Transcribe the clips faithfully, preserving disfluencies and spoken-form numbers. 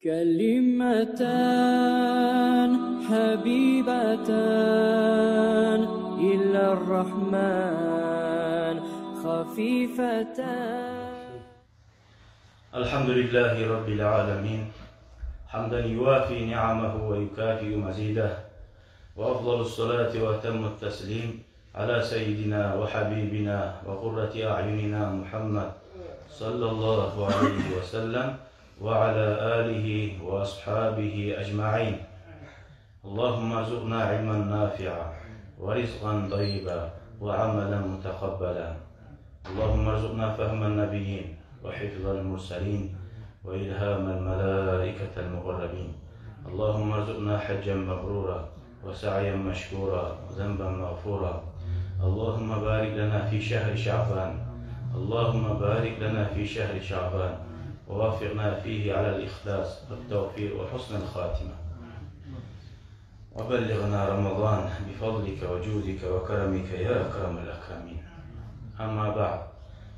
كلمتان حبيبتان إلى الرحمن خفيفتان. الحمد لله رب العالمين، حمدا يوافي نعمه ويكافئ مزيده، وأفضل الصلاة وأتم التسليم على سيدنا وحبيبنا وقرة أعيننا محمد صلى الله عليه وسلم وعلى آله وأصحابه أجمعين. اللهم ارزقنا علما نافعا ورزقا طيبا وعملا متقبلا. اللهم ارزقنا فهم النبيين وحفظ المرسلين وإلهام الملائكة المقربين. اللهم ارزقنا حجا مبرورا وسعيا مشكورا وذنبا مغفورا. اللهم بارك لنا في شهر شعبان. اللهم بارك لنا في شهر شعبان ووفقنا فيه على الإخلاص والتوفيق وحسن الخاتمة. وبلغنا رمضان بفضلك وجودك وكرمك يا أكرم الأكرمين. أما بعد،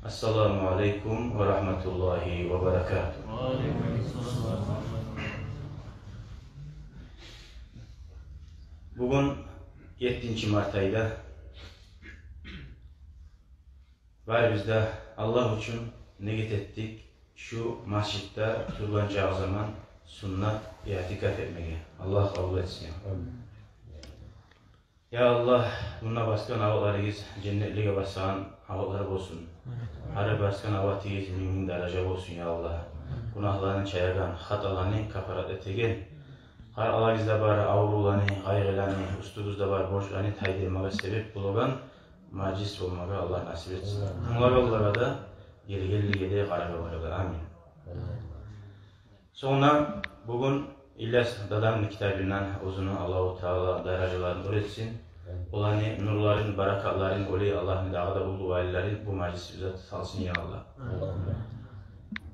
السلام عليكم ورحمة الله وبركاته. Бугюн еттинчи март айда барыбыз да Аллагь учун негет этдик, шу межитде тургъан чакъы заман суннат иътикаф этмеге. Аллагь къабул этсин. Я Аллагь, мунда басгъан абатларыгъыз женнетлеге басгъан абатлар болсун. Гьар басгъан абатыгъыз минг-минг даража болсун, я Аллагь. Гюнагьланы чаягъан, хаталаны кафарат этеген, къаркъарагъызда бар аврувланы, къайгъыланы, уьстюгюзде бар борчланы тайдырмагъа себеп болагъан мажлис болмагъа Аллагь насип этсин. Тынглагъанлагъа да, гелгенлеге де, къарагъанлагъа да. Амин. Сонг бугюн Ильяс дадамны китабындан оьзюню Аллагьу Таала даражаларын оьр этсин. Оланы нурларын, баракатларын, олай Аллагьны дагъы да уллу валилери бу мажлисибизге салсын, я Аллагь.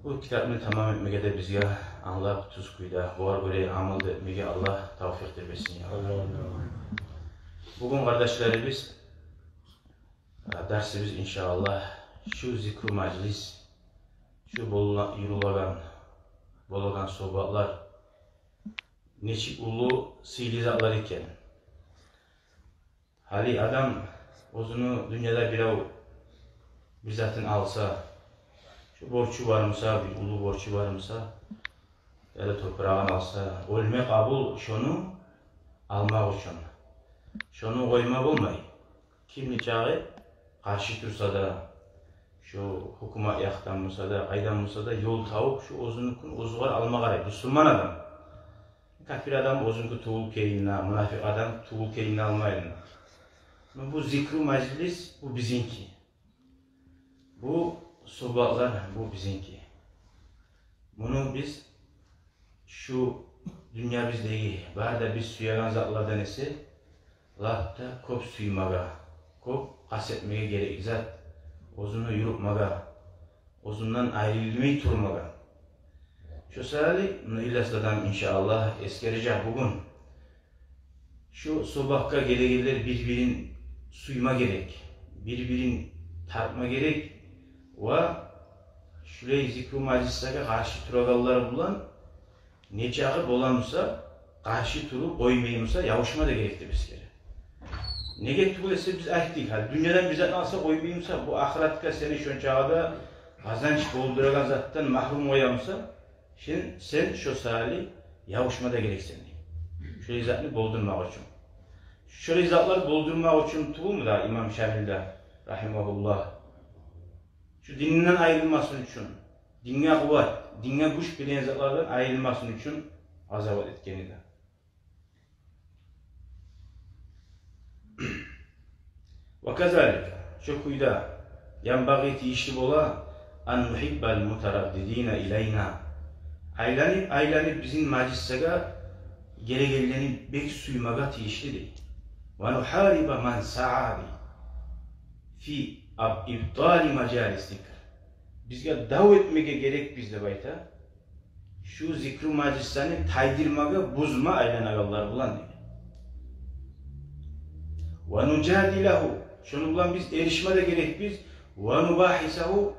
Бу китапны тамам этмеге де бизге англап, тюз кюйде, бугъар гёре амал да этмеге Аллагь тавфикъ да берсин, я Аллагь. Бугюн, къардашларыбыз, дарсыбыз, иншааллагь, шу зикру мажлис, шу болула-, юрюлеген, болагъан согьбатлар нечик уллу, сыйлы затлар экен. Гьали адам оьзюню дюньяда бирев бир затын алса, шу борчу бар буса, бир уллу борчу бар буса, яда топурагъын алса, оьлме къабул шону алмакъ учун. Шону къойма болмай. Ким нечакъы къаршы турса да, шу гьукумат якъдан буса да, къайдан буса да, ёл табып, шу оьзюнюкюн оьзюгер алма къарай бусурман адам. Капир адам оьзюнюкю тюгюл экенин, мунафикъ адам тюгюл экенин алмай. Но бу зикру мажлис, бу бизинки. Бу согьбатлар, бу бизинки. Муну биз шу дюньябыздагъы бары да биз сюеген затлардан эсе лап да кёп сюймеге, кёп къаст этмеге герек зат, оьзюню юрютмеге, оьзюнден айрылмай турмагъа. Шо саялы муну Ильяс дадам, иншааллагь, эсгережек бугюн. Шу согьбатгъа гелегенлер бир-бирин сюйме герек, бир-бирин тартма герек ва шулай зикру мажлислеге къаршы турагъанлар булан нечакъы бола буса, къаршы туруп къоймай буса, ябушма да герек деп эсгере. Неге тюгюл эсе, биз айтдыкъ, гьа, дюньядан бир зат алса къоймай буса, бу ахыратгъа сени шончакъы да къазанч болдурагъан затдан магьрюм къоя буса, сен, сен шо саялы ябушма да герексен дей. Шолай затны болдурмакъ учун. Шолай затлар болдурмакъ учун тюгюлмю дагъы имам Шамил де, рагьимагьуллагь? Шу дининден айрылмасын учун, динге къуват, динге гюч береген затлардан айрылмасын учун къазават этгени де. Ва казалика, шо кюйде, янбагъи, тийишли бола, ан нухиббал мутараддидина илайна. Айланып-айланып бизин мажлислеге гелегенлени бек сюймеге тийишли дей. Ва нухариба ман саъа би фи аб-, ибтали мажалис зикр. Бизге дав этмеге герекбиз деп айта. Шу зикру мажлислени тайдырмагъа, бузма айланагъанлар булан дей. Ва нужадилагьу, шону булан биз эришме де герекбиз. Ва нубахисагьу,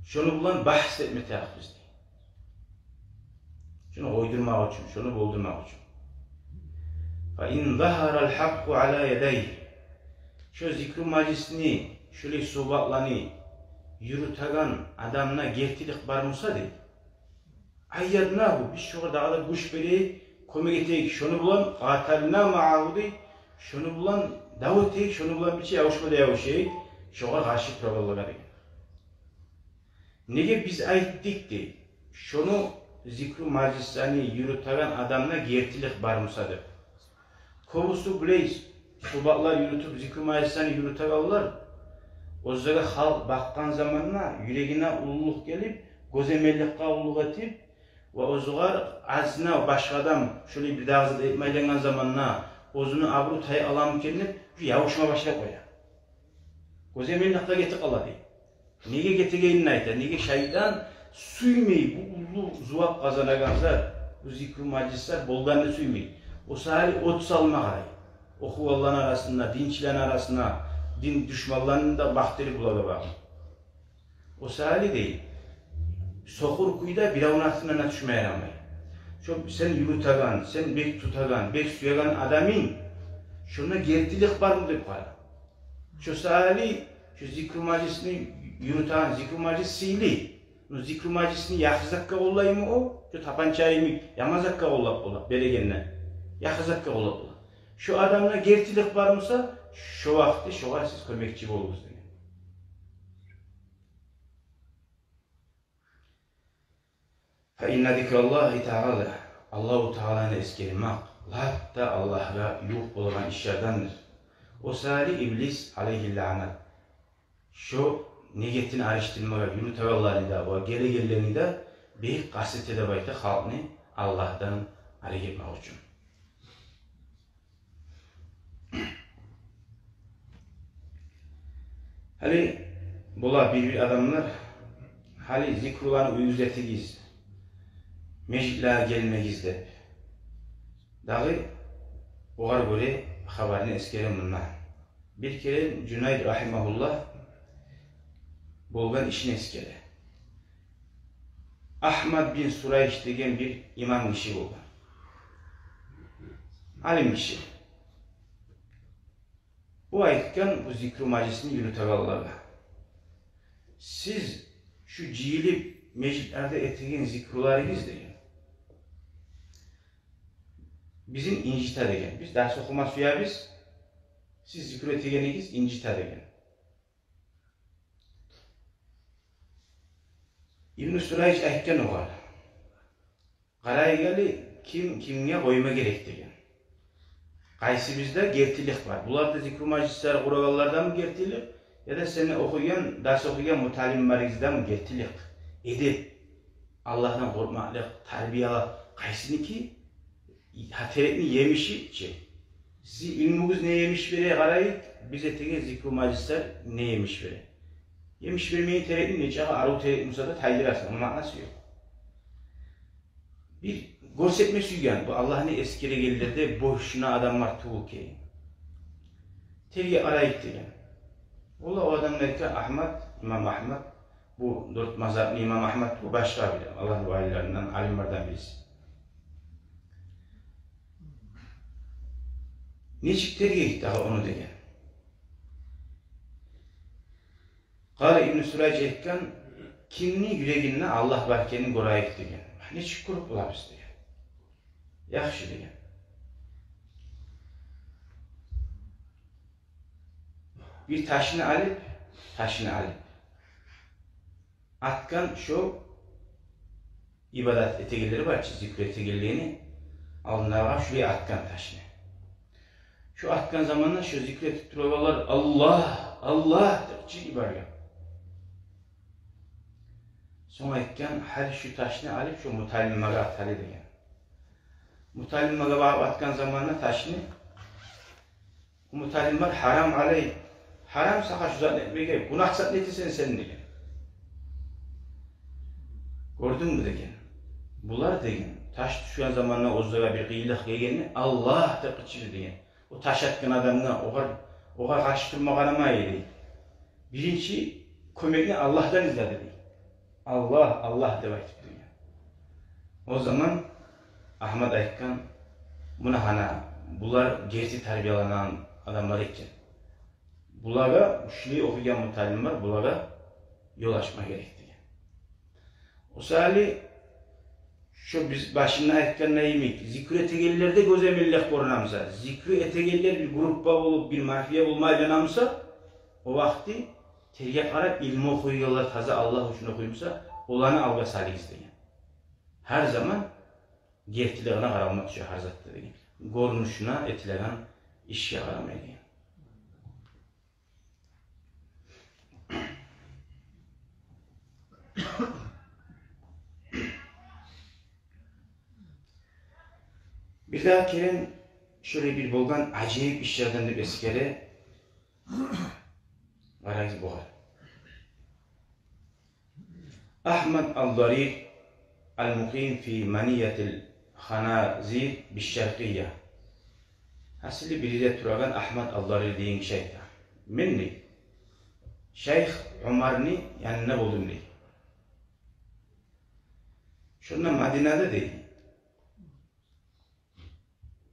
шону булан багьс этме тарыкъбыз дей. болдурмакъ учун, шону болдурмакъ учун. Фа ин загьарал гьакъкъу ала ядайгьи. Шо зикру мажлисни, шолай сугьбатланы юрютеген адамда гертилик бар буса, дей, айяднагьу, биз шогъар дагъы да гюч берейик, кёмек этейик, шону булан къатална магьагьу, дей, шону булан дав этейик, шону булан бирче ябушма да ябушайыкъ, шогъар къаршы турагъанлагъа, деген. Неге биз айтдыкъ, дей, шону зикру мажлислени юрютеген адамда гертилик бар буса деп. Кёбюсю булай сугьбатлар юрютюп, зикру мажлислени юрютегенлер, оьзлеге халкъ бакъгъан заманда, юрегине уллулукъ гелип, гёземелликге къуллукъ этип, ва оьзюгер азына башгъа адам шолай бир дагъы зат этмей айлангъан заманда, оьзюню абуру тая аламы экен деп, бир ябушма башлап къоя. Гёземелликге гетип къала, дей. Неге гетегенин айта. Неге? Шайтан сюймей бу уллу зувап къазанагъан зат, бу зикру мажлислер болгъанны сюймей. О саялы от салма къарай охугъанланы арасына, динчилени арасына, дин душманланы да бакъдырып булагъа багъып. О саялы, дей, сокъур кюйде биревню артындан да тюшме ярамай. Шо сен юрютеген, сен бек тутагъан, бек сюеген адамынг, шонда гертилик бармы деп къара. Шо саялы шо зикру мажлисни юрютеген, зикру мажлис сыйлы. Ну, зикру мажлисни яхшы затгъа къоллаймы о, шо тапанча йимик яман затгъа къоллап бола, берегенде яхшы затгъа къоллап бола. Шо адамда гертилик бар буса, шо вакъти шогъар сиз кёмекчи болугъуз, деген. Фа инна зикраллагьи таала, Аллагьу Тааланы эсгермек лап да Аллагьгъа ювукъ болагъан ишлердендир. О саялы иблис, алайгьи лаънат, шо негетин алышдырмагъа юрютегенлени де ва гелегенлени де бек къаст эте деп айта халкъны Аллагьдан арек этмек учун. Гьали бола бир-бир адамлар, гьали зикруланы уьюгюзде этигиз, межитлеге гелмегиз деп. Дагъы огъар гёре хабарны эсгере мунда. Бир керен Жунайд рагьимагьуллагь болгъан ишни эсгере. Агьмад бин Сурайж деген бир имам гиши болгъан. Алим гиши. О айтгъан бу зикру мажлисни юрютегенлеге: «Сиз шу жыйылып межитлерде этеген зикруларыгъыз, — деген, — бизин инжите, — деген. — Биз дарс охума сюебиз, сиз зикру этегенигиз инжите», — деген. Ибну Сурайж айтгъан огъар: «Къарайыкъ гьали, ким кимге къойма герек», — деген. «Къайсыбызда гертилик бар? Буларда зикру мажлислер къурагъанлардамы гертилик, яда сени охуйгъан, дарс охуйгъан муталимлерингиздамы гертилик? Эдеп, Аллагьдан къоркъмакълыкъ, тарбиялыкъ къайсыники?» Гьа, терекни емиши чи. Сизин илмугъуз не емиш бере, къарайыкъ, биз этеген зикру мажлислер не емиш бере. Емиш бермейген терекни нечакъы арив терек буса да тайдырасан, ону маънасы ёкъ. Бир гёрсетме сюйген, бу Аллагьны эсгерегенлерде бошуна адамлар тюгюл экен. Терге къарайыкъ деген. Олар, о адамлар экен Агьмад, имам Агьмад, бу дёрт мазгьабны имам Агьмад, бу башгъа бир Аллагьны валилеринден, алимлерден бириси. Нечик тергейик дагъы ону деген. Къала Ибну Сурайж айтгъан: «Кимни юрегинде Аллагь бар экенин гёрейик», — деген. «Нечик гёрюп болабыз?» — деген. «Яхшы», — деген. Бир ташны алып, ташны алып, атгъан шо ибадат этегенлери бар чы, зикру этегенлени алдындагъы шулай атгъан ташны. Шо атгъан заманда шо зикру этип турагъанлар «Аллагь, Аллагь» деп къычырып йиберген. Сонг айтгъан: «Гьали шу ташны алып, шо муталимлеге атайлы», — деген. Муталимлеге багъып атгъан заманда ташны, муталимлер: «Гьарам алейк, гьарам сагъа шу затны этмеге, гюнагь затны этесен сен», — деген. «Гёрдюнгмю, — деген, — булар, — деген, — таш тюшген заманда оьзлеге бир къыйынлыкъ гелгенде, Аллагь деп къычыра», — деген. О таш атгъан адамгъа, огъар, огъар къаршы турма къарамай эди. Биринчи кёмекни Аллагьдан изледи, дей. «Аллагь, Аллагь», — деп айтып, деген. О заман Агьмат айтгъан: «Муна гьана, булар герти тарбиялангъан адамлар экен. Булагъа, шулай охуйгъан муталимлер, булагъа ёл ачма герек», – деген. О саялы, шо биз башында айтгъандай йимик, зикру этегенлер де гёземеллик гёрюне буса, зикру этегенлер бир группа болуп, бир мафия болуп айлана буса, о вакъти тергеп къарап, илму охуйгъанлар, таза Аллагь учун охуй буса, оланы алгъа салыгъыз деген. Гьар заман гертилигине къаралма тюше гьар затда деген. Гёрюнюшюне, этилеген ишге къарамай деген. Бирдагъы керен шолай бир болгъан ажайып ишлерден деп эсгере. Къарагъыз бугъар. Агьмат ал-Дарир, ал-мукъим фи маниятил ханазир биш-Шаркъия. Гьасили, бир ерде турагъан Агьмат ал-Дарир деген гиши айта: «Мен, – дей, – шайх Умарны янында болдум, – дей. – Шонда Мадинада, – дей, –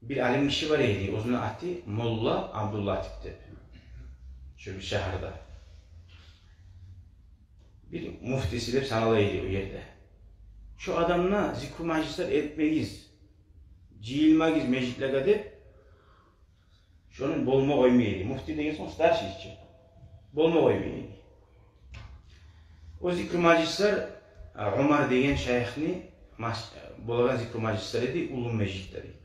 бир алим гиши бар эди, оьзюню аты Молла Абдуллатип деп. Шо бир шагьарда бир муфтиси деп санала эди о ерде. Шо адамны зикру мажлислер этмегиз, жыйылмагъыз межитлеге деп, шону болма къоймай эди. Муфти деген сонг старший чи. Болма къоймай эди. О зикру мажлислер, а, Умар деген шайхны маш-, болагъан зикру мажлислер эди уллу межитде, – дей.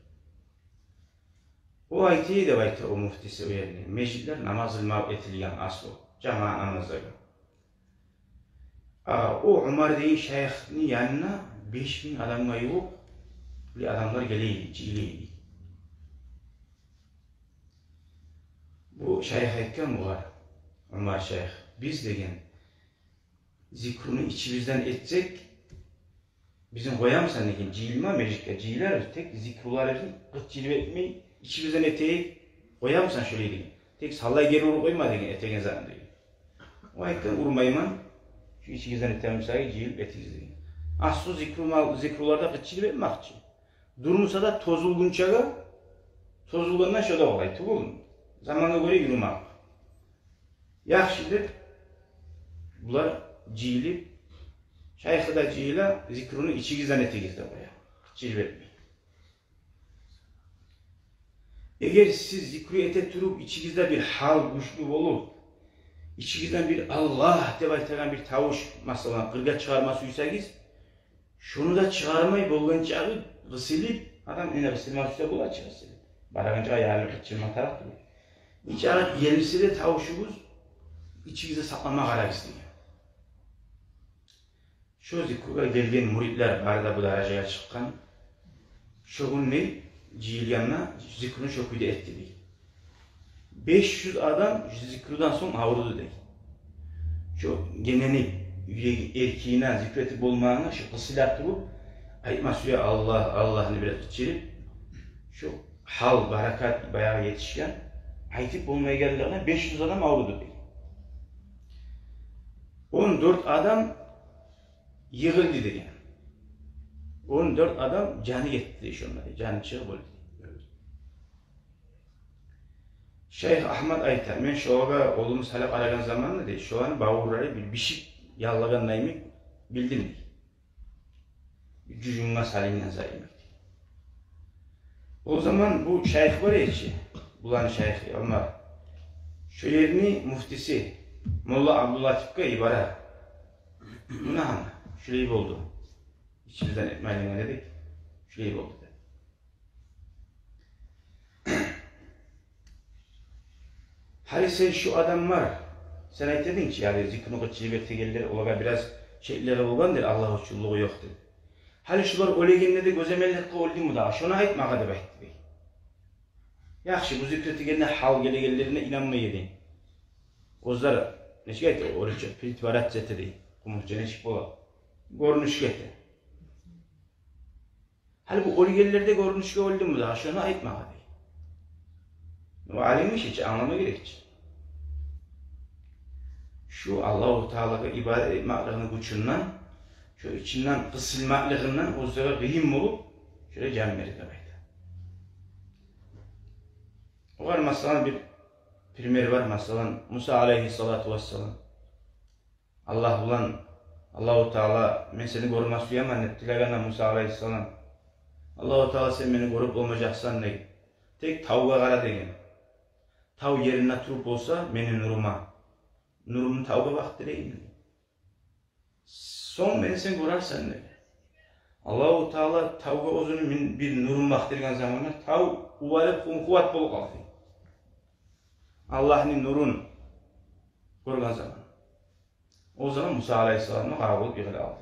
– О айта эди, – деп айта о муфтиси о ерни, – межитлер намаз къылма этилген аслу, жамаат намазлар. А о Умар деген шайхны янына беш минг адамгъа ювукъ булай адамлар геле эди, жыйыла эди. Бу шайх айтгъан бугъар, Умар шайх: биз, – деген, – зикруну ичибизден этсек, бизин къоямысан, – деген, – жыйылма межитге, жыйыларбыз, тек зикруларыбызны къычырып этмей, ичибизден этейик, къоямысан шолай, – деген. – Тек саллай гери уруп къойма, – деген, – этеген затны», – деген. О айтгъан: «Урмайман, шу ичигизден этемисагъыз, жыйылып этигиз», – деген. Аслу зикру ма-, зикруларда къычырып этмакъчы. Дурмуса да тозулгъунчагъа, тозулгъандан шо да къолай тюгюлмю? Замангъа гёре юрюмек. Яхшы деп, булар жыйылып, шайхы да жыйыла, зикруну ичигизден этигиз деп къоя. Къычырып этмей. Эгер сиз зикру эте туруп, ичигизде бир гьал гючлю болуп, ичигизден бир «Аллагь» деп айтагъан бир тавуш, масала, къыргъа чыгъарма сюйсегиз, шону да чыгъармай, болгъан чакъы къысылып, адам энни къысылма сюйсе бола чы къысылып, барагъан чакъы ярылып къычырма тарыкъ тюгюл. Нечакъы гелсе де тавушугъуз, ичигизде сакълама къарагъыз деген. Шо зикругъа гелген муридлер бары да бу даражагъа чыкъгъан. Шо гюн, дей, жыйылгъанда зикруну шо кюйде этди, дей. Беш юз адам зикрудан сонг авруду, дей. Шо генени юреги эркине зикру этип болмагъангъа, шо къысыла туруп, айтма сюе «Аллагь, Аллагь»ны бираз къычырып, шо гьал, баракат баягъы етишген, айтып болмайгъанлыгъына беш юз адам авруду, дей. Он дёрт адам йыгъылды деген. Он дёрт адам жаны гетди дей шонда, жаны чыгъып оьлдю. Шайх Агьмат айта: «Мен шолагъа къолумну салып къарагъан заманда, – дей, – шоланы бавурлары бир бишик яллагъандай йимик билдим, – дей. – Бир жужунга салынгъан зат йимик, – дей. – О заман бу шайх бар эди чи, буланы шайхы Умар, шо ерни муфтиси Молла Абдуллатипге йибере: муна гьана, шулай болду. Ичибизден этмейлигине дедик, шулай болду», – деп. Гьали сен шу адамлар, сен айта эдинг чи, яни, зикруну къычырып этегенлер, олагъа бираз шеклери болгъандыр, Аллагь учунлугъу ёкъ деп. Гьали шулар оьлегенде де гёземелликге оьлдюмю дагъы? Шону айт магъа деп айтды, дей. Яхшы, бу зикру этегенде гьал гелегенлерине инанмай эдинг. Оьзлер, нечик айта, орусча притворяться эте, дей, къумукъча нечик бола? Гёрюнюшге эте. Гьали бу оьлгенлер де гёрюнюшге оьлдюмю дагъы? Шону айт магъа, дей. Бу алим гиши чи, англама герек чи. Шу Аллагьу Таалагъа ибадат этмеклигини гючюнден, шу ичинден къысылмакълыгъындан оьзлеге къыйын болуп, бере, жан бере деп айта. Огъар, масала, бир пример бар. Масала, Муса алейгьиссалату вассалам Аллагь булан, Аллагьу Таала: «Мен сени гёрме сюемен», — деп тилегенде Муса алейгьиссалам, Аллагьу Таала: «Сен мени гёрюп болмажакъсан», — деген. «Тек тавгъа къара», — деген. «Тав ерине туруп болса мени нурума, нурумну тавгъа бакъдырайым, сонг мени сен гёрерсен», — деген. Аллагьу Таала тавгъа оьзюню мин-, бир нурун бакъдыргъан заманда тав уварып, къум-къуват болуп къалды. Аллагьны нурун гёрген заман. О заман Муса алейгьиссаламны къара болуп йыгъыла алды.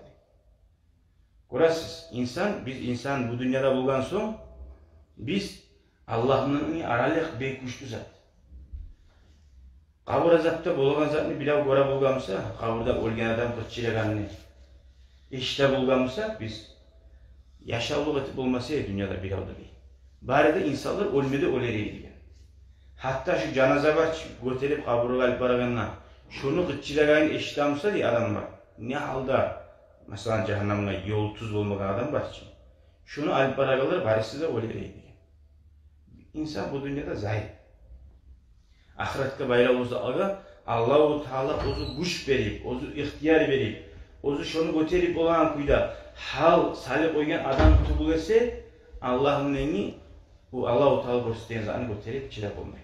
Гёресиз, инсан, биз инсан бу дюньяда болгъан сонг, биз Аллагьны аралыкъ бек гючлю зат. Къабур азапда болагъан затны бирев гёре болгъан буса, къабурда оьлген адам къычырагъанны эшите болгъан буса, биз яшавлукъ этип болмас эдик дюньяда бирев де, дей. Бары да инсанлар оьлме де оьлер эди деген. Гьатта шу жаназа бар чы, гётерип къабургъа алып барагъанда, шону къычырагъанын эшитген буса, дей, адамлар, не гьалда, масала, жагьаннемге ёлу-тюз болмагъан адам бар чы, шону алып барагъанлар барысы да оьлер эди деген. Инсан бу дюньяда зайып. Ахыратгъа байлавлу затлагъа Аллагьу Таала оьзю гюч берип, оьзю ихтияр берип, оьзю шону гётерип болагъан кюйде гьал салып къойгъан адам тюгюл эсе, Аллагьны нени, бу Аллагьу Таала гёрсетген затны гётерип чыдап болмай.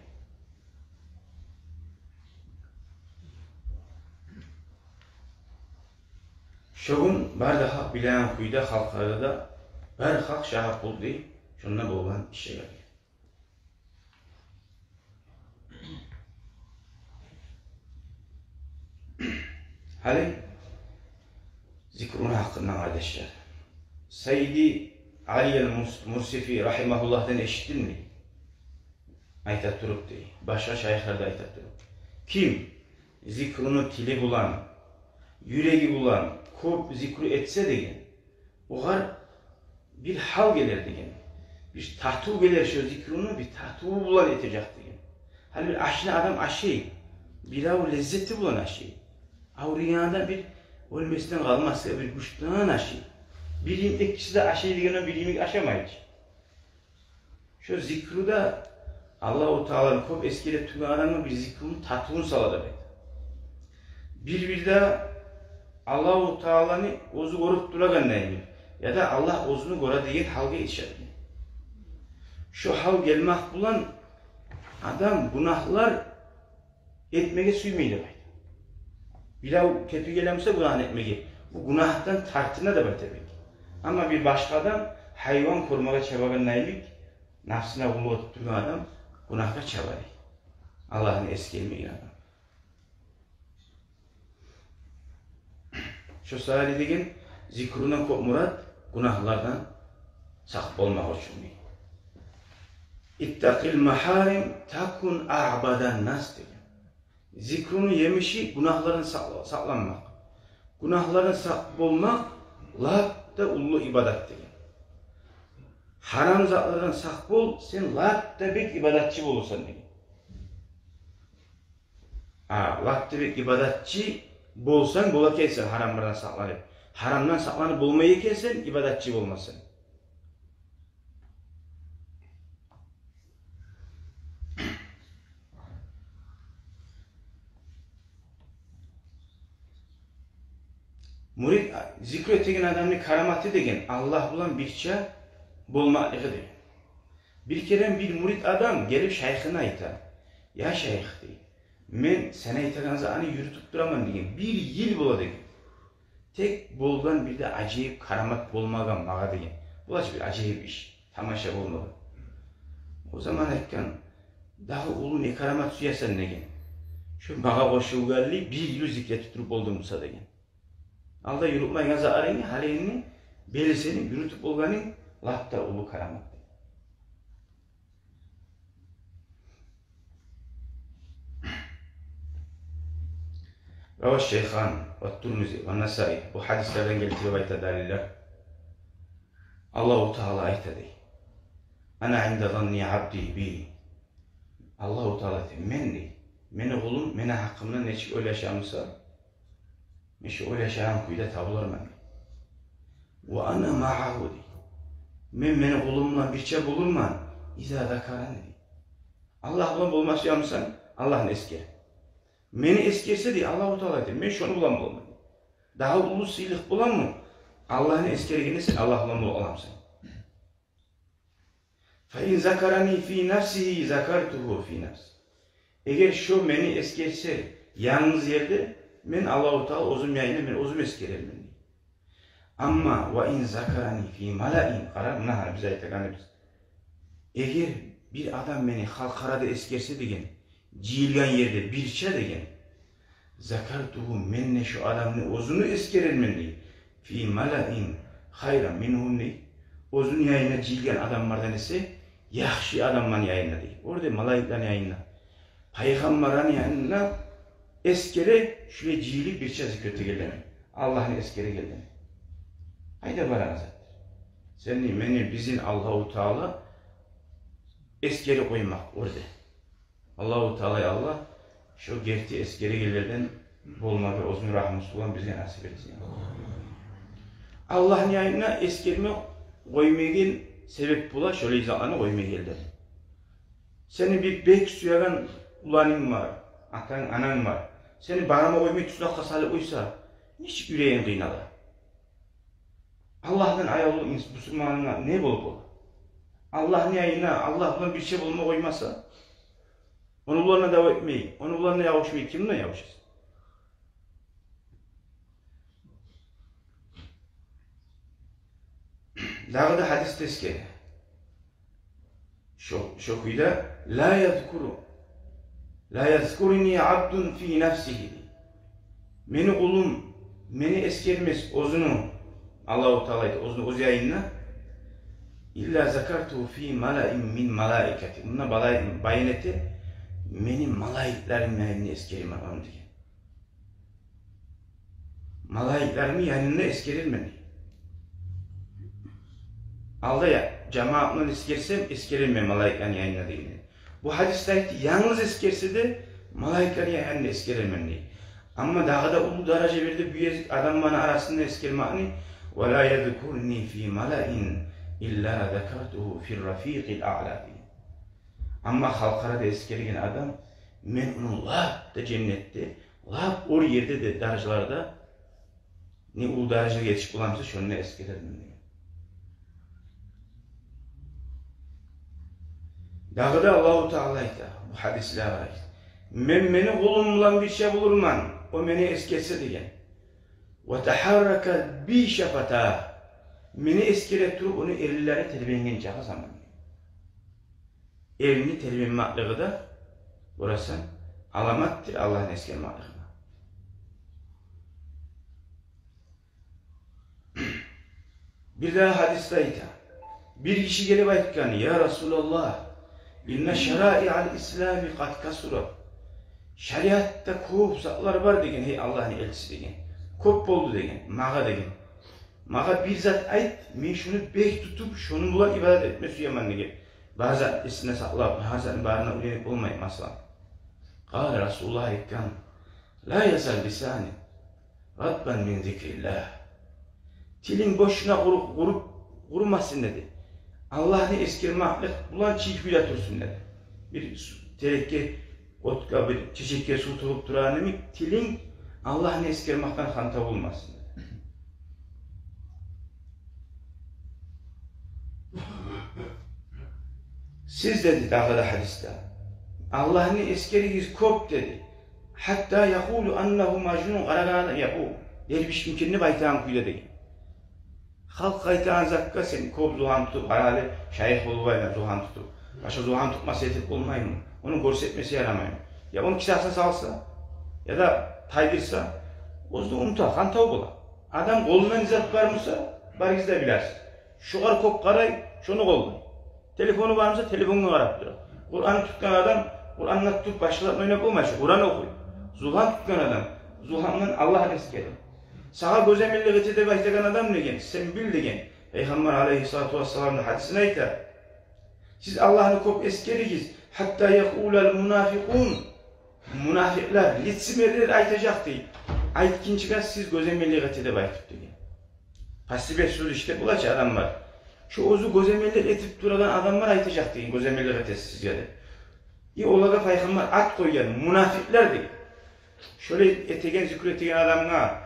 Шо гюн бары да халкъ билеген кюйде, халкъларда да бары халкъ шагьат болду, дей, шонда болгъан ишге. Гьали зикруну гьакъындан, къардашлар. Сайиди Али ал-Мурс-, Мурсифи рагьимагьуллагьдан эшитдимми айта туруп, дей, башгъа шайыхлар да айта туруп: «Ким зикруну тили булан, юреги булан кёп зикру этсе, — деген, — огъар бир гьал гелер, — деген, — бир татыв гелер, шо зикруну бир татыву булан этежек», — деген. Гьали бир ашны адам ашай, бирев леззети булан ашай. Авруйгъан адам бир оьлмесинден къалмасгъа бир гюч булан ашай. Бир йимик, экиси де ашай дегенде, бир йимик ашамай чы. Шо зикруда Аллагьу Тааланы кёп эсгере тургъан адамгъа бир зикруну татывун сала деп айта. Бир-бирде Аллагьу Тааланы оьзю гёрюп турагъандай, яда Аллагь оьзюню гёре деген гьалгъа етишеген. Шо гьал гелмек булан адам гюнагьлар этмеге сюймей деп айта. Бирев кепи геле буса гюнагьны этмеге, бу гюнагьдан тартына деп айта бек. Амма бир башгъа адам гьайван къурмагъа чабагъандай бек, напсына къуллукъ этип тургъан адам гюнагьгъа чабар. Аллагьны эсгермеген адам. Шо саялы деген зикрудан кёп мурат гюнагьлардан сакъ болмакъ учун, дей. «Иттакъил магьарим такун аъбадан нас», — деген. Зикруну емиши гюнагьлардан сакъла-, сакъланмакъ. Гюнагьлардан сакъ болмакъ лап да уллу ибадат деген. Гьарам затлардан сакъ бол, сен лап да бек ибадатчы болурсан деген. А, лап да бек ибадатчы болсанг бола экенсен гьарамлардан сакъланып. Гьарамдан сакъланып болмай экенсен, ибадатчы болмасанг. Мурит, а, зикру этеген адамны караматы деген Аллагь булан бирче болмакълыгъы деген. Бир керен бир мурит адам гелип шайыхына айта: «Я шайых, — дей, — мен сен айтагъан затны юрютюп тураман, — деген, — бир йыл бола, — деген. — Тек болгъан бир де ажайып карамат болмагъан магъа, — деген. — Булай бир ажайып иш, тамаша болмагъан». О заман айтгъан: «Дагъы уллу не карамат сюесен, — деген. — Шо магъа къошулгъанлы бир йыл зикр этип туруп болдунг буса, — деген. — Алда юрютмейген затларынгны, гьалингни, берисини юрютюп болгъанынг лап да уллу карамат». Равагь шайхан ва Турмузи ва Насаи бу гьадислерден гелтирип айта далиллер. Аллагьу Таала айта, дей: «Ана инда занни абди би». Аллагьу Таала айта: «Мен, — дей, — мени къулум мени гьакъымда нечик ойлаша буса, мен шо ойлашагъан кюйде табуларман, — дей. — Ва ана магьагьу», — дей. Мен мени къулум булан бирче болурман, иза закарани, дей. Аллагь булан болма сюемисен, Аллагьны эсгер. Мени эсгерсе, дей, Аллагьу Таала айта, мен шону булан боламан, дей. Дагъы уллу сыйлыкъ боламы? Аллагьны эсгергенде сен Аллагь булан бола аламысан? Фа ин закарани фи нафсигьи, закартугьу фи нафси. Эгер шо мени эсгерсе янгыз ерде, мен Аллагьу Таала оьзюм янында, мен оьзюм эсгерермен, дей. Амма ва ин закарани фи малаин, къара, муна гьали биз айтагъаныбыз. Эгер бир адам мени халкъ арада эсгерсе деген, жыйылгъан ерде бирче деген, закартугьу, мен де шо адамны оьзюню эсгерермен, дей. Фи малаин хайран мингьум, дей. Оьзюню янында жыйылгъан адамлардан эсе яхшы адамланы янында, дей. О ерде малайиклени янында, пайхаммарланы янында эсгере, шулай жыйылып бирче зикр этегенлени, Аллагьны эсгерегенлени. Къайда барагъан затдыр? Сени, мени, бизин Аллагьу Таала эсгерип къоймакъ о ерде. Аллагьу Таала, я Аллагь, шо герти эсгерегенлерден болмагъа оьзюню рагьмусу булан бизге насип этсин. Аллагьны янында эсгерме къоймайгъан себеп бола шолай затланы къоймайгъанлар. Сени бир бек сюеген уланынг бар, атанг, ананг бар. Сени барма къоймай, туснакъгъа салып къойса, нечик юрегинг къыйнала? Аллагьдан аявлу инс-, бусурмангъа не болуп бола? Аллагьны янында, Аллагь булан бирче болма къоймаса, ону булан да дав этмей, ону булан да ябушмай, ким булан ябушасан? Дагъы да гьадисде эсгере. Шо, шо кюйде, ла язкуру, ла язкуруни абдун фи нафсигьи. Мени къулум мени эсгермес оьзюню, Аллагьу Таала айта, оьзюню оьз янында, илла закартугьу фи малаин мин малаикати. Мунда балай-, баян эте, мени малайиклерим янында эсгеремен ону деген. Малайиклерими янында эсгерермен, дей. Алда я, жамаат булан эсгерсем, эсгерермен малайиклени янында дегенде. Бу гьадисде айтды, янгыз эсгерсе де, малайиклени янында эсгерермен, дей. Амма дагъы да уллу даража берди бу ерде адамланы арасында эсгермекни, ва ла язкуруни фи малаин илла закартугьу фир рафикъил аъла, дей. Амма халкъ арада эсгерген адам, мен ону лап да женнетде, лап оьр ерде де даражаларда, не уллу даражагъа етишип боламса, шонда эсгерермен деген. Дагъы да Аллагьу Таала айта, бу гьадислеге къарай, мен мени къулум булан бирче болурман, о мени эсгерсе деген. Ва тагьарракат би шафатагь. Мени эсгере туруп, ону эринлери тербенгенчеге заман. Эринни тербенмеклиги де, гёресен, аламатдыр Аллагьны эсгермеклигине. Бир дагъы гьадисде айта. Бир гиши гелип айтгъан: «Я Расулаллагь, инна шараиъал ислами къад касурат». Шариатда кёп затлар бар деген, гьей Аллагьны элчиси деген. Кёп болду деген, магъа деген. Магъа бир зат айт, мен шону бек тутуп, шону булан ибадат этме сюемен деген. Бар зат эсинде сакълап, гьар затны барына уьйренип болмай, масала. Къала Расулуллагь айтгъан: «Ла язал лисаник ратбан мин зикриллагь». Тилинг бошуна къуру-, къуруп, къурумасын деди. Аллагьны эсгермеклик булан чий кюйде турсун деди. Бир су-, терекге, отгъа, бир чечекге сув тёгюп турагъан йимик, тилинг Аллагьны эсгермекден хантав болмасын деди. Сиз, деди дагъы да гьадисде, Аллагьны эсгеригиз кёп, деди. Гьатта якъулу аннагьу мажнун, къарагъанда, я бу дервиш микен деп айтагъан кюйде деген. Халкъ айтагъан затгъа сен кёп зуван тутуп, къара гьали, шайых болуп айлан зуван тутуп. Башгъа зуван тутмаса этип болмаймы? Ону гёрсетмесе ярамаймы? Я ону кисасына салса, я да тайдырса, оьзю де унута, хантав бола. Адам къолунда не зат бар буса, барыгъыз да билесиз. Шогъар кёп къарай, шону къоллай. Телефону бар буса, телефонгъа къарап тура. Къуран тутгъан адам Къуранны тутуп башгъа зат ойнап болмай, шу Къуран охуй. Зуван тутгъан адам зувандан Аллагьны эсгере. Сагъа гёземеллик эте деп айтагъан адам деген, сен бил деген. Пайхаммар алайгьиссалату вассаламны гьадисинде айта: «Сиз Аллагьны кёп эсгеригиз, гьатта якъулал мунафикъун». Мунафикълар, лицемерлер айтажакъ дей, айтгъынчагъа сиз гёземеллик эте деп айтып деген. Пасибек сёз ишлеп болачы адамлар. Шо оьзю гёземеллик этип турагъан адамлар айтажакъ деген, гёземеллик этесиз сизге деп. И олагъа пайхаммар ат къойгъан, мунафикълер деген. Шолай этеген, зикру этеген адамгъа: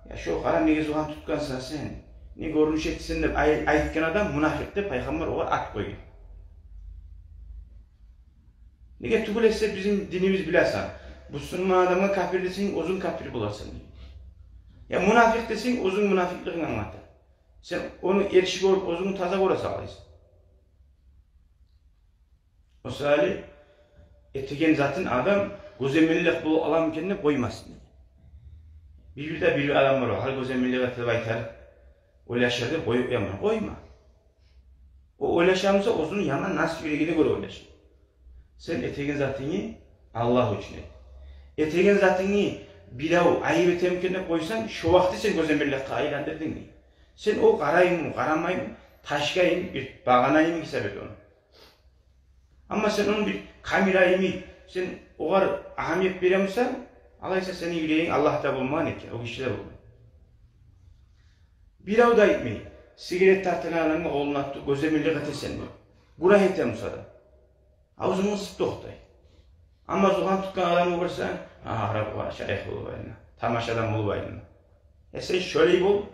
«Я, шо къара, неге зугьан тутгъансан сен? Не гёрюнюш этесен?» — деп ай-, айтгъан адам мунафикъ деп пайхаммар огъар ат къойгъан. Неге тюгюл эсе, бизин динибиз, билесен, бусурман адамгъа капир десенг, оьзюнг капир боласан. Я мунафикъ десенг, оьзюнг мунафикълигинг англата. Сен ону эрши гёрюп, оьзюнгню таза гёресен алайса. О саялы этеген затын адам гёземеллик болуп аламы экен деп къоймасын. Бир-бирде бир адам бар, гьар гёземеллик этип айтар, ойлашар деп къоюп къояман. Къойма. О ойлашамыса, оьзюню яман нас юрегине гёре ойлаша. Сен этеген затынгны Аллагь учун эт. Этеген затынгны бирев айып этеми экен деп къойсанг, шо вакъти сен гёземелликге айландырдынг. Сен о къараймы, къарамаймы, ташгъа йимик, бир багъана йимик гьисап эт ону. Амма сен ону бир камера йимик, сен огъар агьамият беремисен, алайса сени юрегинг Аллагьда болмагъан экен, о гишиде болгъан. Бирев де айтмай, сигарет тартагъан адамгъа къолунгну тутуп, гёземеллик этесен деп. Гюнагь этемиса да, авзунг къысып токътай. Амма зугьан тутгъан адамны гёрсенг, а, арап, ва, шайых болуп айлана, тамаша адам болуп айлана. Э, сен шолай бол.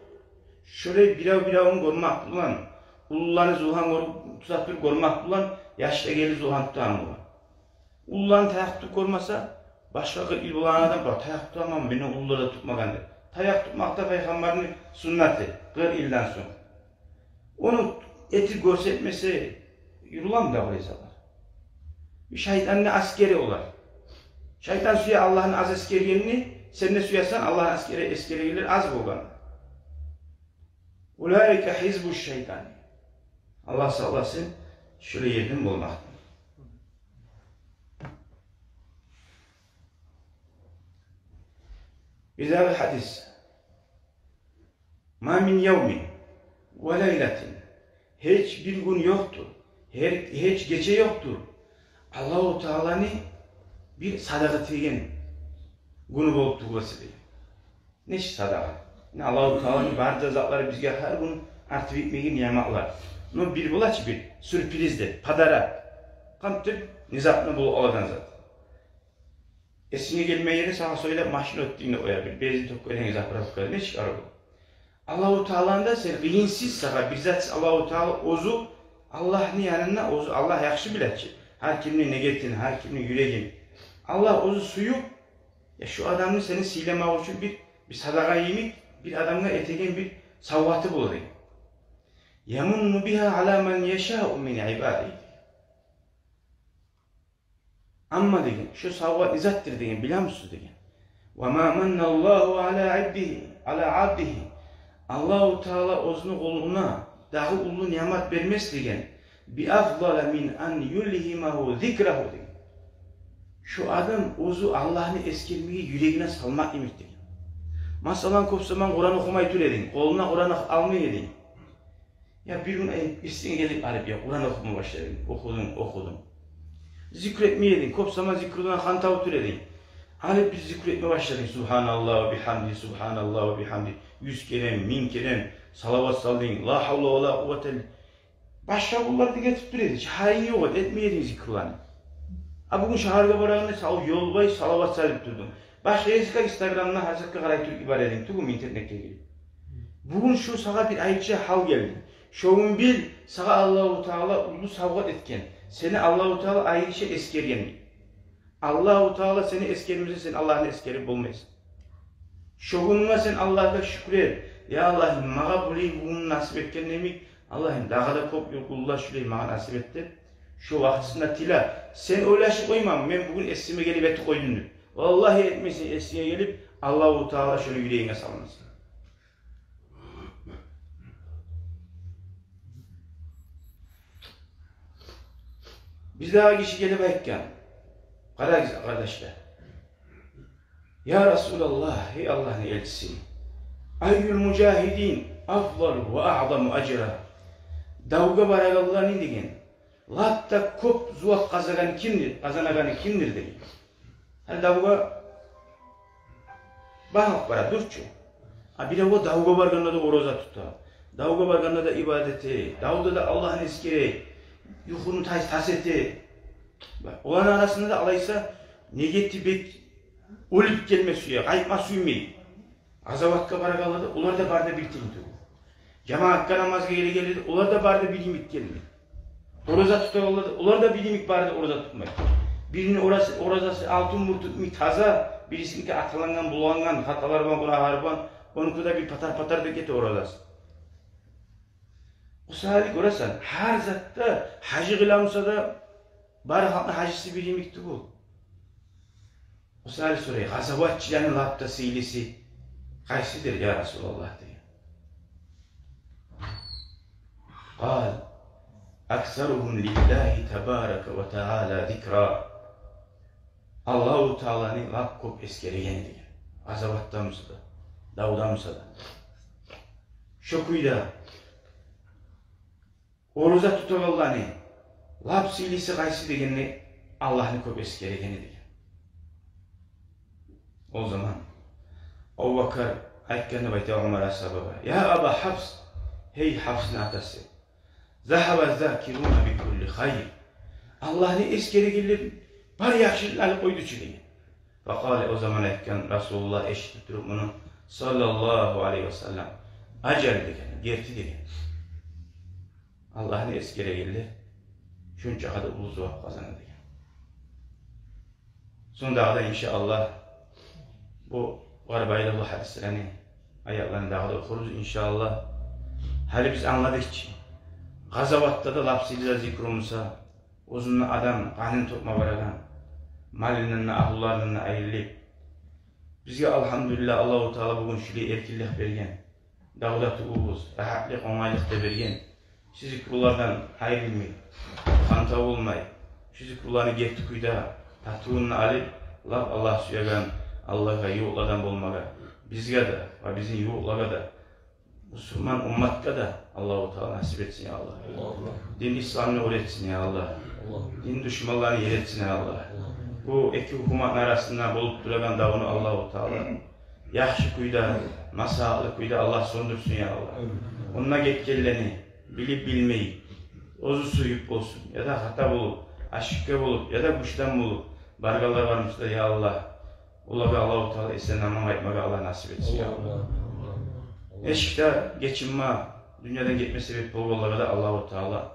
Шолай бирев-биревню гёрмек булан, уллуланы зугьан гёрюп, тутуп туруп гёрмек булан, яш да гелип зугьан тутагъан бола. Уллуланы таякъ тутуп гёрмесе, башгъа къыркъ йыл болагъан адам бар, таякъ тутаман, мени уллулар да тутмагъан деп. Таякъ тутмакъ да пайхаммарны суннаты, къыркъ йылдан сонг. Ону этип гёрсетмесе, юрюлеми дагъы резалар? Шайтанны аскери олар. Шайтан сюе Аллагьны аз эсгергенни, сен де сюесен Аллагьны аскери, эсгергенлер аз болгъан. Улаика хизбу шайтан. Аллагь сакъласын шулай ерден болмакъдан. Бир дагъы гьадис. Ма мин явмин ва лайлатин. Гьеч бир гюн ёкъдур, гьеч, гьеч гече ёкъдур, Аллагьу Тааланы бир садагъа тийген гюню болуп тюгюл эсе дей. Нечик садагъа? Яни Аллагьу Тааланы бары да затлары бизге гьар гюн артып битмеген ниъматлар. Но бир бола чы бир сюрприз де, подарок. Къамтып, внезапно болуп алагъан зат. Эсинге гелмеген ерде сагъа сёйлеп, машин оьтдюнг деп къоя, бир бензин тёкгенинг заправкада, нечик арив. Аллагьу Тааланы да сен къыйынсыз сагъа бир зат, Аллагьу Таала оьзю, Аллагьны янында оьзю, Аллагь яхшы биле чи гьар кимни ниетин, гьар кимни юрегин. Аллагь оьзю сююп, я, шу адамны сени сыйламакъ учун бир, бир садагъа йимик, бир адамгъа этеген бир савгъаты бола деген. Ямунну бига ала ман яшау мин ибадигьи. Амма деген, шу савгъат не затдыр деген, билемисиз деген. Ва ма манналлагьу ала абдигьи, ала абдигьи. Аллагьу Таала оьзюню къулуна дагъы уллу ниъмат бермес деген. Би афдала мин ан юлгьимагьу зикрагьу деген. Шу адам оьзю Аллагьны эсгермеге юрегине салмакъ йимик деген. Масала, кёп заман Къуран охумай тура эдинг, къолунга Къуран алмай эдинг. Я бир гюн, эй, эсинге гелип, алып, я Къуран охума башладынг, охудунг, охудунг. Зикру этмей эдинг, кёп заман зикруланы хантав тура эдинг. Алып бир зикру этме башладынг: субгьаналлагьи ва бигьамдигьи, субгьаналлагьи ва бигьамдигьи, юз керен, минг керен салават салдынг, ла гьавла ва ла къуввата илла. Башгъа гюнлерде этип тура эдинг, гьайынг ёкъ эди, этмей эдинг зикруланы. А бугюн шагьаргъа барагъанда сав ёлбай салават салып турдунг. Башгъа языкъгъа, инстаграмгъа, гьар затгъа къарай туруп йибере эдинг тюгюл, интернетге гирип. Бугюн шу сагъа бир айрыча гьал гелди. Шо гюн бил, сагъа Аллагьу Таала уллу савгъат этген. Сени Аллагьу Таала айрыча эсгерген. Аллагьу Таала сени эсгермесе, сен Аллагьны эсгерип болмайсан. Шо гюнюнге сен Аллагьгъа шюкюр эт. Я Аллагьым, магъа булай гюн насип этгенинг йимик, Аллагьым, дагъы да кёп гюнлер шулай магъа насип эт деп, шо вакътисинде тиле. Сен ойлашып къойма, мен бугюн эсиме гелип этип къойдум деп. Валлагьи, этмейсен, эсинге гелип, Аллагьу Таала шону юрегинге салмас. Бир дагъы гиши гелип айтгъан: «Къарагъыз, къардашлар, я Расулаллагь, гьей Аллагьны элчиси, айюл мужагьидин афдалу ва аъзаму ажра? Давгъа барагъанланы, — деген, — лап да кёп зувап къазанагъаны кимдир, къазанагъаны кимдир?» — деген. Гьали давгъа багъып бара дюр чю. А бирев о давгъа баргъанда да ораза тута, Давгъа баргъанда да ибадат эте, давда да Аллагьны эсгере, юхуну тас, тас эте. Оланы арасында да алайса негети бек оьлюп гелме сюе, къайтма сюймей. Къазаватгъа барагъанлар да, олар да бары да бир тенг тюгюл. Жамаатгъа намазгъа гелегенлер де, олар да бары да бир йимик гелмей. Ораза тутагъанлар да, олар да бир йимик бары да ораза тутмай. Бирини ораз-, оразасы алтын бюртюк йимик таза, бирисиники аталангъан, булангъан, хаталар булан, гюнагьлар булан, онуки де бир патар-патар да гете оразасы. О саялы гёресен, гьар затда гьажи къыла буса да, бары халкъны гьажиси бир йимик тюгюл. О саялы сорай: «Къазаватчыланы лап да сыйлысы къайсыдыр, я Расулаллагь?» – деген. Къала: «Аксаругьум лиллагьи табарака ва таала зикра». Аллагьу Тааланы лап кёп эсгерегени деген. Къазаватда буса да, давда буса да. Шо кюйде ораза тутагъанланы лап сыйлысы къайсы дегенде, Аллагьны кёп эсгерегени деген. О заман Абубакар айтгъан деп айта Умар асгьабагъа: «Я Аба Хьафс, гьей Хьафсны атасы, загьаба ззакируна би кулли хайр. Аллагьны эсгерегенлер бары яхшылыкъны алып къойду чу», – деген. Факъала, о заман айтгъан Расулуллагь, эшитип туруп муну, саллаллагьу алайгьи ва саллам: «Ажал, – деген, – герти, – деген. – Аллагьны эсгерегенлер шунчакъы да уллу зувап къазана», – деген. Сонг дагъы да, иншааллагь, бу бар байлыгъы гьадислени, аятланы дагъы да охурбуз, иншааллагь. Гьали биз англадыкъ чы, къазаватда да лап сыйлы зат зикру буса, оьзюню адам къанын тёкме барагъан, малындан да, агьлюлеринден де айрылып. Бизге, алгьамдулиллагь, Аллагьу Таала бугюн шулай эркинлик берген. Давда тюгюлбюз, рагьатлыкъ, онгайлыкъ да берген. Шу зикрулардан айрылмай, ханта болмай, шу зикруланы герти кюйде татывун да алып, лап Аллагь сюеген, Аллагьгъа ювукъладан болмагъа бизге де ва бизин ювукълагъа да, мусулман умматгъа да Аллагьу Таала насип этсин, я Аллагь. Аллагьумма. Дин исламны оьр этсин, я Аллагь. Аллагьумма. Дин душманланы ер этсин, я Аллагь. Аллагьумма. Бу эки гьукуматны арасында болуп турагъан давну Аллагьу Таала яхшы кюйде, маслагьатлы кюйде Аллагь сёндюрсюн, я Аллагь. Амин. Онда гетгенлени билип-билмей, оьзю сююп болсун, яда хата болуп, ошибка болуп, яда гючден болуп баргъанлар бар буса да, я Аллагь, олагъа Аллагьу Таала эсен-аман къайтмагъа Аллагь насип этсин, я Аллагь. Аллагьумма. Эшикде гечинме, дюньядан гетме себеп болгъанлагъа да Аллагьу Тааланы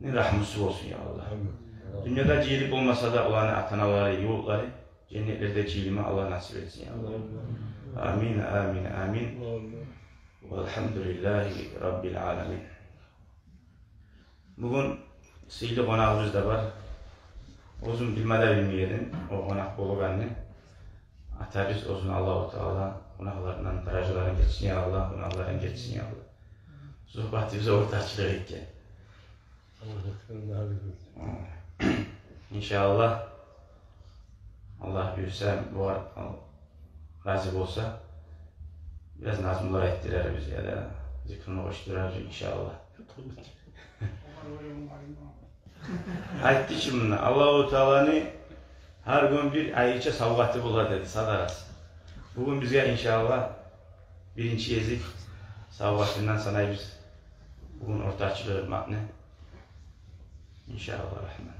рагьмусу болсун, я Аллагь. Амин. Дюньяда жыйылып болмаса да, оланы ата-аналары, ювукълары женнетлерде жыйылма Аллагь насип этсин, я Аллагь. Амин, амин, амин. Валгьамду лиллагьи раббил аламин. Бугюн сыйлы къонагъыбыз да бар. Оьзюм билме де билмей эдим о къонакъ болгъанны. Атабыз оьзюн, Аллагьу Таала къонакъларындан даражаларын гечсин, я Аллагь, гюнагьларын гечсин, я Аллагь. Сугьбатыбызгъа ортакъчылыкъ этген. Иншааллагь, Аллагь буюрса, бугъар рази болса, бираз назмулар айтдырарбыз яда зикруну къошдурарбыз, иншааллагь. Айтды чы мунда, Аллагьу Тааланы гьар гюн бир айрыча савгъаты бола деди, садагъасы. Бугюн бизге, иншааллагь, биринчи гезик савгъатындан санайбыз бугюн ортакъчылыкъ этмекни. Иншааллагь рагьман.